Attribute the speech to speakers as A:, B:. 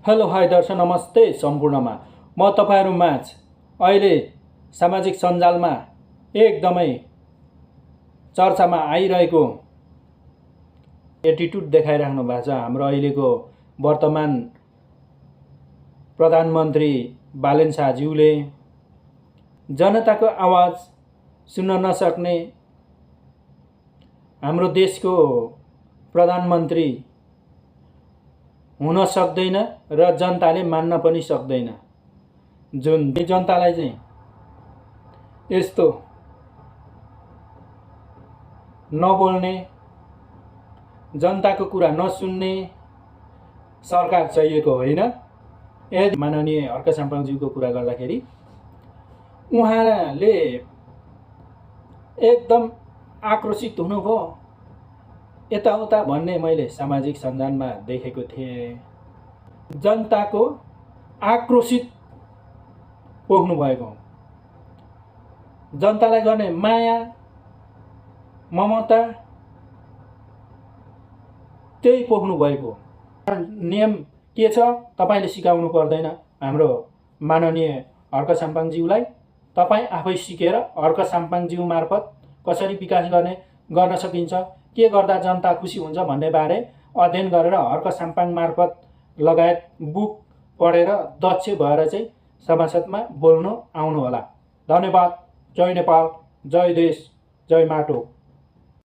A: Hello hi दर्शक नमस्ते सम्पूर्णमा म तपाईहरुमाझ अहिले सामाजिक सञ्जालमा एकदमै चर्चामा आइरहेको एटिट्युड देखाइराख्नु भएको छ हाम्रो अहिलेको वर्तमान प्रधानमन्त्री बालेन शाहज्यूले जनताको आवाज सुन्न नसक्ने हाम्रो देशको प्रधानमन्त्री हुन सक्दैन र जनताले मान्न पनि सक्दैन। जुन जनतालाई चाहिँ यस्तो नबोल्ने जनताको कुरा नसुन्ने सरकार चाहिएको होइन। यदि माननीय अर्क साम्पाङज्यूको कुरा गर्दाखेरि उहाँले एकदम आक्रोशित हुनुभयो यताउता भन्ने मैले सामाजिक सञ्जालमा देखेको थिएँ। जनताको आक्रोशित पोख्नु भएको, जनतालाई गर्ने माया ममता त्यही पोख्नु भएको। नियम के छ तपाईले सिकाउनु पर्दैन हाम्रो माननीय अर्क साम्पाङज्यूलाई। तपाई आफै सिकेर अर्क साम्पाङज्यू मार्फत कसरी विकास गर्न सकिन्छ, के गर्दा जनता खुसी हुन्छ भन्ने बारे अध्ययन गरेर अर्क साम्पाङ मार्फत लगायत बुक पढेर दक्ष भएर चाहिँ सभासदमा बोल्नु आउनु होला। धन्यवाद। जय नेपाल, जय देश, जय माटो।